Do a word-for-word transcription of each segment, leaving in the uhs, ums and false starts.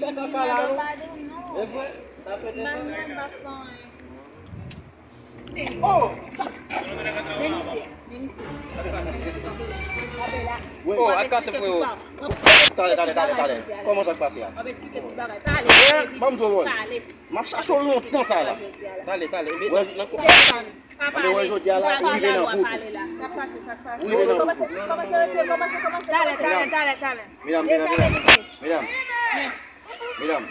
Fè kaka la, non? E vre? N ap fete sa? Oh! Men misye, men misye. Oh, al kase freo. Talè, talè, talè, talè. Kòman sa k pase a? W ap eksplike tout bagay. Pale, pale, pale. M ap chache w lontan sa la. Talè, talè. Ebyen, nan, nan, Pale, wè jodi a la, ou rive nan bout ou. Sa k pase, sa k pase? Ou rive nan bout ou. Kòmanse, kòmanse, kòmanse, kòmanse. Talè, talè, talè, talè. Medam, medam, medam. Medam. Medam.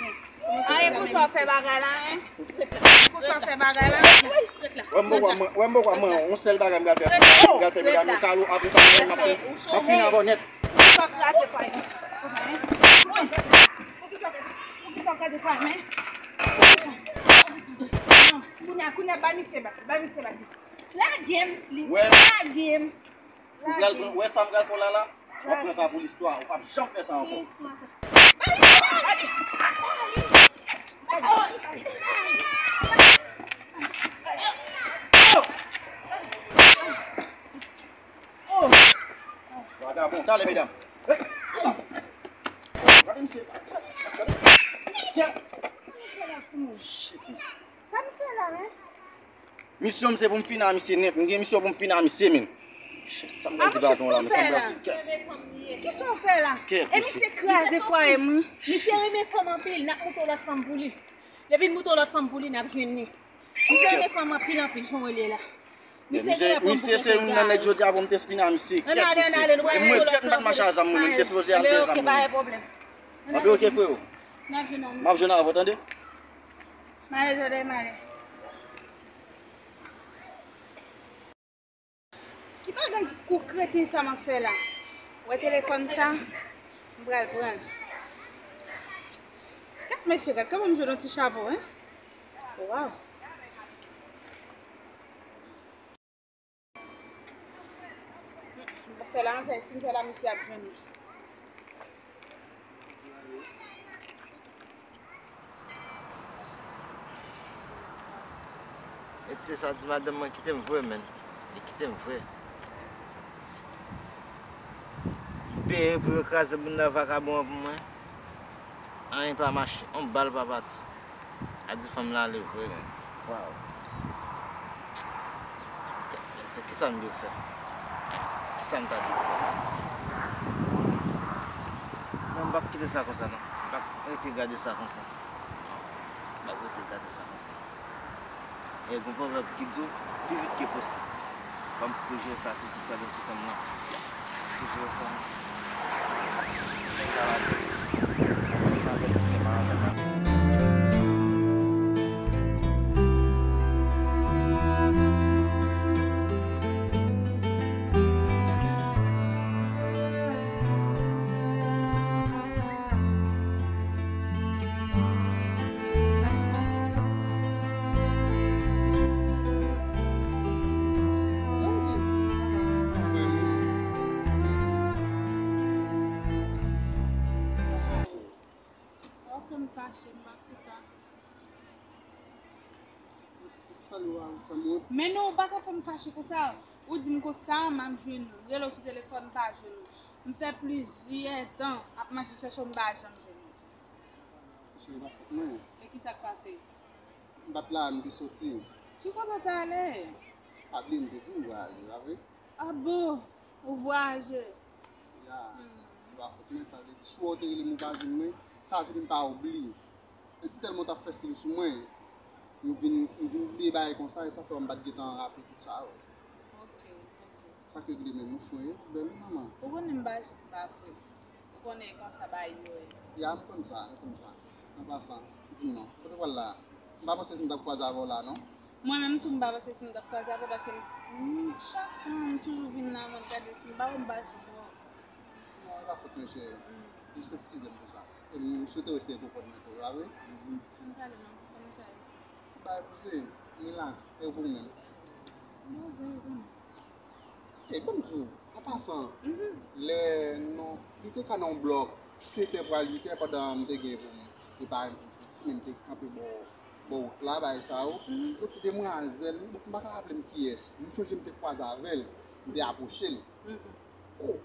Ayen, konsa w fè bagay la, en? Konsa w fè bagay la? Wè m poko, wè m poko, mwen, yon sèl bagay m pral fè, m pral fè medam yo kado, apre sa, mwen, m ap, m ap fini avè w nèt. Konsa w kraze fay. Poukisa w kraze fay, men? Kounye a, kounye a, ba misye bak, ba misye bak. Lage m, Slim. Lage m. Ou pral pran, wè sa m pral fè w la la? W ap pran sa pou listwa. Ou p ap janm fè sa ankò. Ki istwa sa? Ba li, ba li, ba li. Vagabon, talè, medam. Gade misye. Shit. Sa m fè la, men? Misyon m se pou m fini a misye nèt. M gen misyon pou m fini a misye, men. Shit, sa m pral di patwon la, men, sa m pral di kèt. Kisa w fè la? Kèt, e misye. Misye kraze fwaye m, wi. Misye renmen fanm anpil, n ap moute yon lòt fanm pou li. Depi n moute yon lòt fanm pou li, n ap jwenn li. Misye renmen fanm anpil, anpil, jan w rele la. Misye, misye se youn nan nèg jodi a pou m te fini a misye. Kèt misye. E mwen, kèt m pa t mache a zam, mwen, m te sipoze al gen zam, mwen. Anben, oke, freo. M ap jwenn avè w, tande? M ale, tande, m ale. Ki bagay kou kreten sa m ap fè la? Wè telefòn sa? M pral pran l. Gad mesye, gad kòman m jwenn yon ti chapo, en? Waw! M ap fè la, ansanm si m fè la, misye ap jwenn mwen. Mesye sa di madanm mwen kite m vre, menn. Li kite m vre. M peye pou yo kraze bounda vakabon an pou mwen. Anyen pa mache. Yon bal pa pati. A di fanm lan ale vre, menn. Waw. Se kisa m dwe fè? Kisa m ta dwe fè? Non, m p ap kite sa konsa, non. M p ap rete gade sa konsa. Non. M p ap rete gade sa konsa. E gen yon pwovèb ki di w, pi vit ke posib. Fò m toujou sa, toujou pèlen sou fanm lan. Toujou sa. Ou fè m fache, m pa sou sa. Salye w a, ou fè m wont. Men non, ou pa ka fè m fache konsa. Ou di m konsa, m ap jwenn ou. M rele w sou telefòn, m pa jwenn ou. M fè plizyè tan ap mache chèche w, m pa janm jwenn ou. Cheri, pa fòt mwen. E kisa k pase? M pa t la, m te soti. Ki kote w t ale? Pa bliye m te di w m vwayaje, pa vre? A bon? Ou vwayaje? Ya. Hmm. E pa fòt mwen, sa vle di, si w te rele m ou pa jwenn mwen, sa vle di m pa oubliye. E si tèlman w t ap fè stil sou mwen, m vin, m vin bliye bagay konsa, e sa fè m pa t gentan raple tout sa yo. Ok, ok. Sa k regle menm, ou fou, e? Bèl wi, manman. Ou konnen m pa janm pa vre. Ou konnen e konsa bagay yo ye. Ya, m konn sa, m konn sa. An pasan, di m non, kote w pral la a? M pa panse si m t ap kwaze avè w la, non. Mwen menm tou, m pa panse si m t ap kwaze avè w, paske m, m, chak tan, m toujou vin la, mwen gade si m pa wè m pa jwenn ou. Non, e pa fòt mwen, cheri. Mm. Jis eskize m pou sa. E m swete w eseye konprann mwen tou, pa vre? Mm, mm. Ann pale non, kòman sa ye? Tout bagay poze, relax. E w pou ou menm? Poze, wi, bon. E ban m di w, an pasan, mhm, lè non, li te ka nan yon blòk sèt è pral uit è pandan m te gen pou m prepare m pou m soti, men m te kanpe bò, bò wout la, bagay sa yo. Mhm. Yon ti demwazèl, m pa ka raple m kiyès. M sonje m te kwaze avè l, m te apwoche l. Mhm. Oh!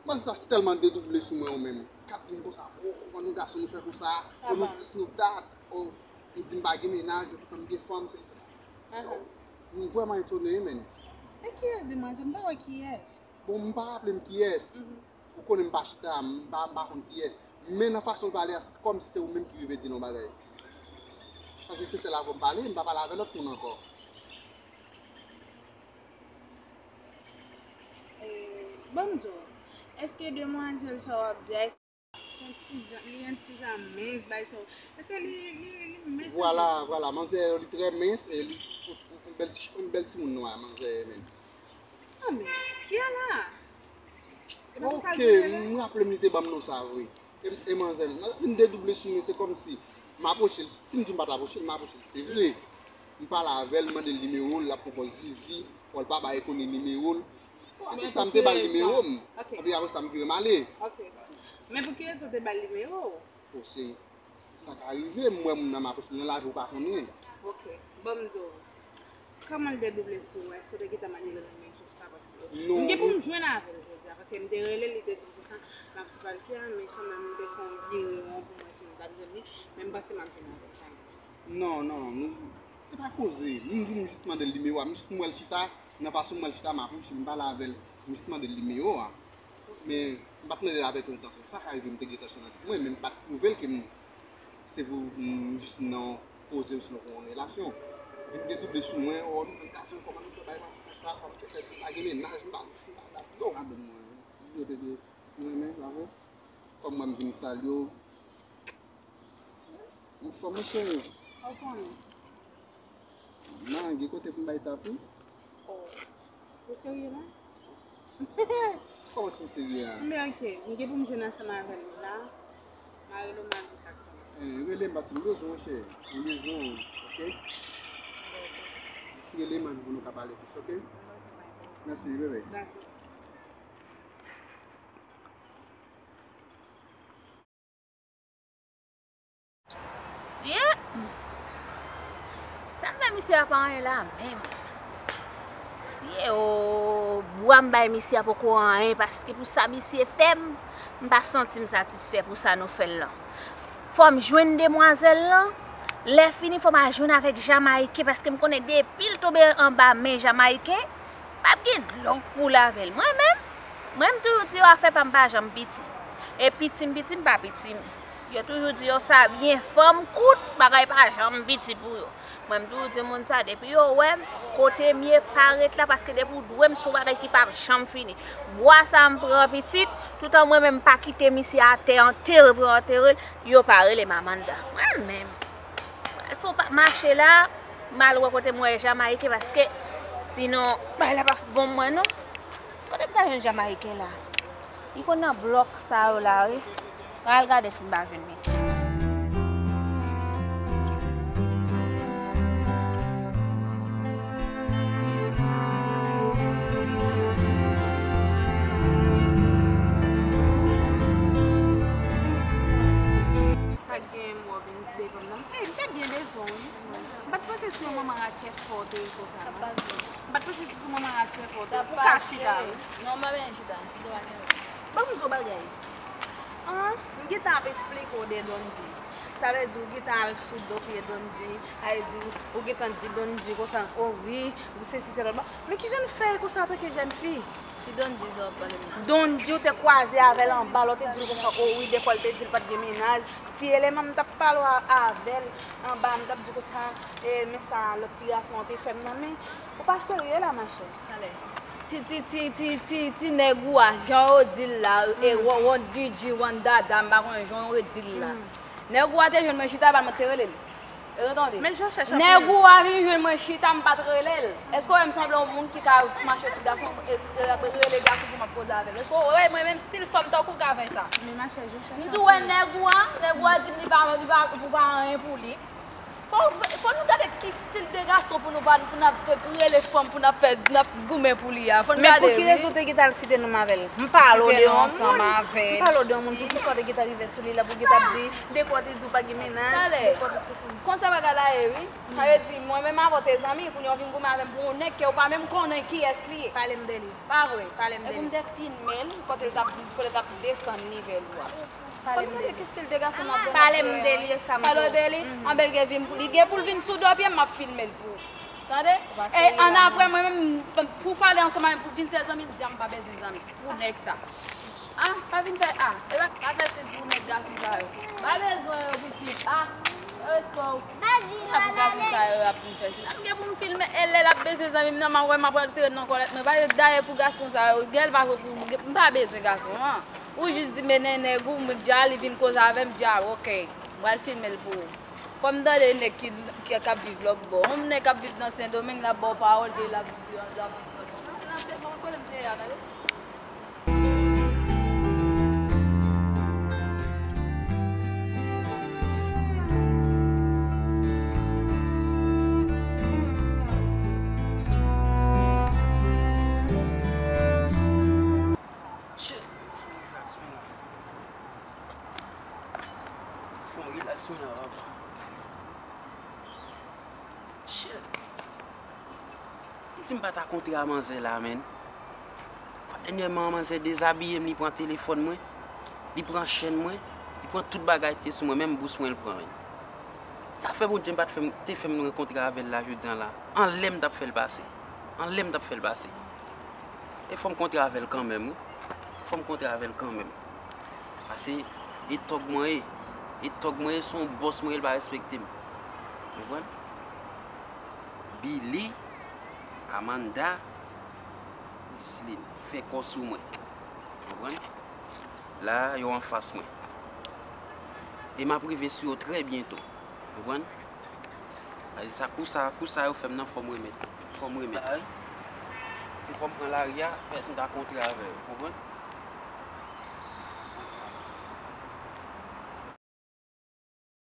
Manzè sa tèlman dedouble sou mwen, ou menm. K ap di m konsa, o, kòman nou gason nou fè konsa, o, nou dis, nou dat, o, m di m pa gen mennaj, o, poutan m gen fanm, se, se. M vrèman etone, wi, menn. E kiyès demwazèl? M pa wè kiyès. Bon, m pa raple m kiyès. Ou konnen m pa chita, m pa, m pa konn kiyès. Men nan fason l pale a, se kòmsi se ou menm ki rive di l yon bagay. Paske se sèl avè w m pale, m pa pale avè lòt moun ankò. E, ban m di w, èske demwazèl sa w ap di a, se yon ti jan, li yon ti jan mens, bay sa w, èske li, li, li mens anpil? Vwala, vwala, manzè, li trè mens, e li, yon, yon bèl ti, yon bèl timoun nwa, manzè, menm. Anben, ki a la? E pa sa l Ok, di menm? M raple m li te ban m non sa vre. E, e manzè, manzè vin dedouble sou mwen, se kòmsi m apwoche l. Si m di m pa t apwoche l, m apwoche l, se vre. M pale avè l, m mande l nimewo l, l ap pran pòz zizi, fò l pa bay konnen nimewo l. Bon, apre sa, m te ba l nimewo m. Ok. Epi apre sa, m vire m ale. Ok. Men pou ki rezon w te ba l nimewo w? Bon, se, sa ka rive, m wè moun nan m apwoche l nan lavi, ou pa konnen. Ok. Ban m di w. Kòman l dedouble sou ou? Èske w te gentan manyen l renmen konsa? Paske m gen pou m jwenn avè l jodi a, paske m te rele l, li te di m konsa, m ap sou Valky a, men kanmenm m te fè yon vire won pou m wè si m t ap jwenn li, men m panse m ap jwenn avè l kanmenm. Non, non, nou, se pa koze. M di w m jis mande l nimewo a, m jis m wè l chita, nan fason m wè l chita, m apwoche l, m pale avè l, m jis mande l nimewo a. Men, m pa t mande l avèk yon entansyon. Sa ka rive m te gen entansyon nan tèt mwen, men m pa t pwouve l ke m, se pou m jis nan koze osnon pou yon relasyon. Vin gen doub sou mwen, o, nou menm gason, kòman nou fè bay manti konsa, kòman nou fè di pa gen mennaj, m pa di si m pa dat. Non, pa ban m mwen. Yo te di, nou renmen, bravo. Kòm mwen, m vin salye w. Anfòm, mon cheri. Ou konnen. Nan, gen kote pou m bay tap, wi. Oh. Ou serye la? Kòman si m serye a? Men ok, m gen pou m jwenn ansanm avè l la. M a rele w, m a di w sa k pase. Eh, rele m paske m bezwen w, cheri. M bezwen w, ok? Jis rele m pou nou ka pale plis, ok? Mèsi, bebe. Dakò. Sye! Sa m fè misye a pa anyen la menm. Sye o, bwa m bay misye a poko anyen, paske pou sa misye fè m, m pa santi m satisfè pou sa nou fè l lan. Fò m jwenn demwazèl lan, lè fini fò m al jwenn avèk Jamayiken, paske m konnen depi l tonbe anba men Jamayiken, p ap gen dlo k koule avè l. Mwen menm, mwen m toujou di yo afè pa m pa janm piti. E piti m piti m pa piti m. Yo toujou di yo sa byen, fanm kout, bagay pa janm piti pou yo. Mwen m toujou di moun sa, depi yo wè m, kote m ye, pa ret la, paske depi w dwe m se yon bagay ki p ap janm fini. Bwa sa m pran pitit, toutan mwen menm m pa kite misye atè antere pou yo antere l, yo pa rele m Amanda. Mwen menm. Fò pa mache la, m al wè kote m wè Jamayiken, paske sinon, bagay la p ap bon mwen non. Kote m ta jwenn Jamayiken la? Li konn nan blòk sa yo la, wi. M al gade si m pa jwenn misye. Sa k genyen m wè w vin devan m nan. M te, m te byen bezwen w, wi. M pa t panse se yon manman ratchè fò w te ye konsa, non. M pa t panse se sou manman ratchè fò w te ye. Ou ka chita, wi. Non, m pa bezwen chita. Chita pa gen. Ban m di w bagay. An, m gentan ap esplike w de Don G. Sa vle di w gentan al sou do pye Don G. Sa vle di w, ou gentan di Don G konsa, o wi, sesi, sela. Men kijan n fè konsa antanke jèn fi? Ki Don G sa w ap pale m nan? Don G ou te kwaze avè l anba, lè w te di l konsa, o wi, dekò l te di l pa t gen mennaj. Ti eleman m t ap pale w a-, avè l anba, m t ap di konsa, e, men sa lòt ti gason an te fè m nan, men ou pa serye la, machè. Talè. Ti, ti, ti, ti, ti, ti nèg ou a, jan yo di l la, e, won, won D J, won dada, m pa konnen jan yo redi l la. Nèg ou a te jwenn mwen chita, e pa mwen k te rele l. E retande. Men jan w chèche anpil. Nèg ou a vin jwenn mwen chita, m pa t rele l. Èske w wè m sanble yon moun ki ka mache sou gason, e, e, rele gason pou m ap koze avè l? Èske w wè mwen menm stil fanm tankou w ka fè sa? Men machè, jan w chèche anpil. M di w wè nèg ou a, nèg ou a di m li pa, li pa, ou pa anyen pou li. Fò, fò nou gade ki stil de gason pou nou pa, pou n ap, pou rele fanm, pou n ap fè, n ap goumen pou li a. Fò n gade, wi. Men pou ki rezon w te gentan al site non m avè l? M pale w de yon moun. M pale w de yon moun, pou ki sa w te gentan rive sou li la, pou w gentan ap di, de kwa w te di w pa gen mennaj, de kwa w te sou. Konsa bagay la ye, wi. Sa vle di, mwen menm avè w te zanmi, kounye a w vin goumen avè m pou yon nèg ke w pa menm konnen kiyès li ye. Pale m de li. Pa vre? Pale m de li. Epi m te filme l, kote l t ap, kote l t ap desann nivel ou a. Fò n gade ki stil de gason n ap jwenn. Pale m de li, e sa m di w. Pale w de li, anben l gen vin, li gen pou l vin sou do pye m, m ap filme l pou ou. Tande? E ann apre, mwen menm, pou pale ansanm avè m, pou vin fè zanmi, m di a m pa bezwen zanmi pou nèg sa. Ah, pa vin fè, ah, e pa, pa fè stil pou nèg gason sa yo. Pa bezwen yo, pitit, ah, yo respè w. Pa pou gason sa yo ap vin fè stil. M gen pou m filme, e lè l ap bezwen zanmi m nan, m ap wè m ap retire nan kòlèt mwen. Pa, dayè pou gason sa yo, gèl pa vre pou, m pa bezwen gason an. Ou jis di m e nen nèg ou, m di a li vin koze avè m, m di a oke, m pral filme l pou ou. Kòm m tande nèg ki, ki, k ap viv lòt bò. Yon nèg k ap viv nan Sendomeng, l ap ba w pawòl, ke l ap viv yon, l ap viv lòt bò. Kote m te ye a, tande? Shit, fò yon rilaks mwen la. Fò yon rilaks mwen la, papa. Shit. M di m pa ta kontre a manzè la, menn. Dènyèman, manzè dezabiye m, li pran telefòn mwen, li pran chèn mwen, li pran tout bagay ki te sou mwen, menm bous mwen l pran, menn. Sa fè Bondye m pa t fè m, te fè m rankontre avè l la jodi a la. Anlè m t ap fè l pase. Anlè m t ap fè l pase. E fò m kontre avè l kanmenm, wi. Fò m kontre avè l kanmenm. Pase, e tòg mwen ye. E tòg mwen ye, se yon bòs mwen ye, l pa respekte m. Ou konprann? Billy, Amanda, Islin, fè kò sou mwen. Ou konprann? La, yo anfas mwen. E m ap rive sou yo trè byento. Ou konprann? Sa vle di sa, kou sa, kou sa yo fè m nan, fò m remèt. Fò m remèt. Se fò m pran lari a, fè m ta kontre avè yo. Ou konprann?